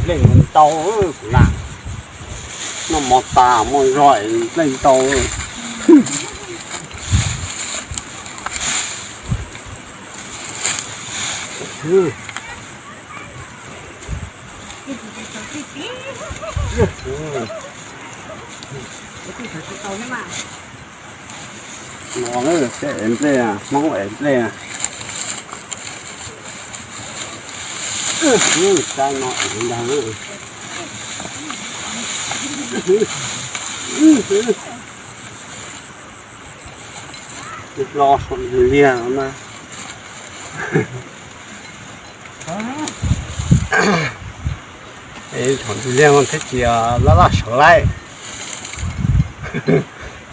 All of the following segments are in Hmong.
Nplej ntau, kuv lam noj mov tas muaj zog es nplej ntau. No seb ev nplej, Hmoob ev nplej. Saib no ev ntag. Los saum ntug liag no na. Saum ntug liag no thiab ces laj laj saum laib.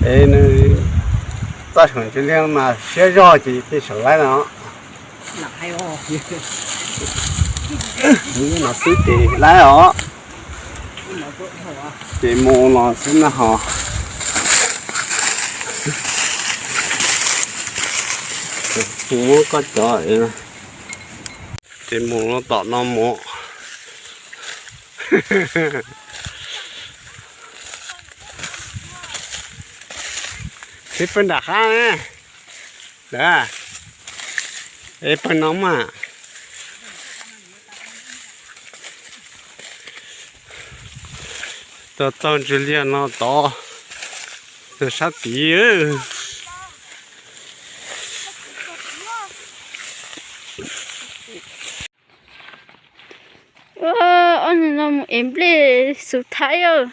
Es nws txoj saum ntug liag mas siab zog ces thiaj saum laib no. No xwb ces laib os. Ces mus los xwb na ho. Kuv muab koj cov, ces mus los tom no mus. Sib pawg nram qab na. Es pawg no mas. Tau txog ntug liag no tod, sab tid. Ob niag no mus ev nplej xus thaib,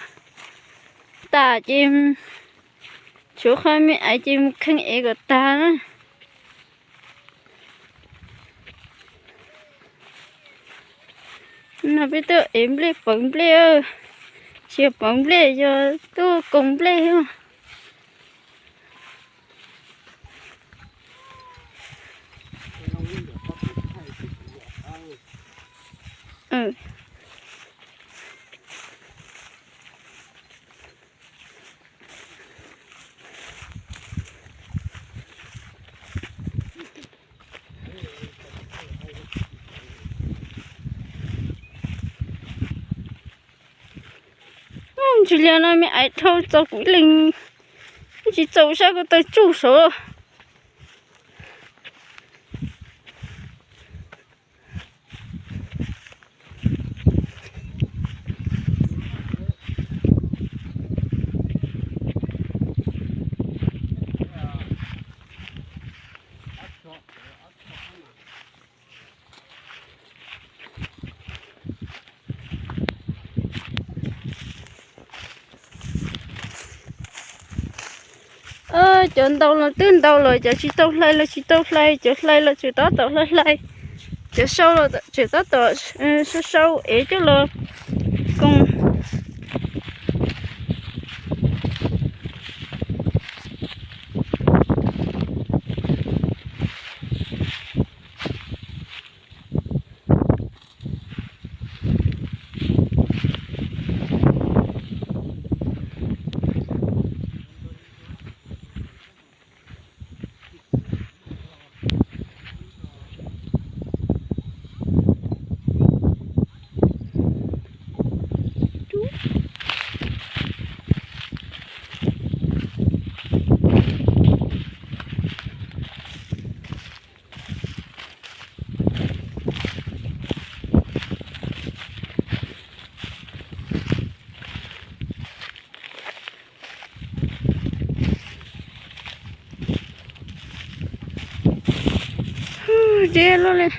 tas ces tshuav qhov me ais ces mus kheej ev kom tag na. No peb tuaj ev nplej pawv nplej, tsis yog pawv nplej, yog tuaj koom nplej. Ntsis liag no me ais dhau txaus kuv ib leeg, tsis txaus sab ko taw tsuj saud. Cov ntau los twb ntau lawm, cov tsis tau hlais los tsis tau hlais, cov hlais los tseem tab tom hlais hlais, cov sau los tseem tab tom sau sau ev coj los koom. Deb loj li.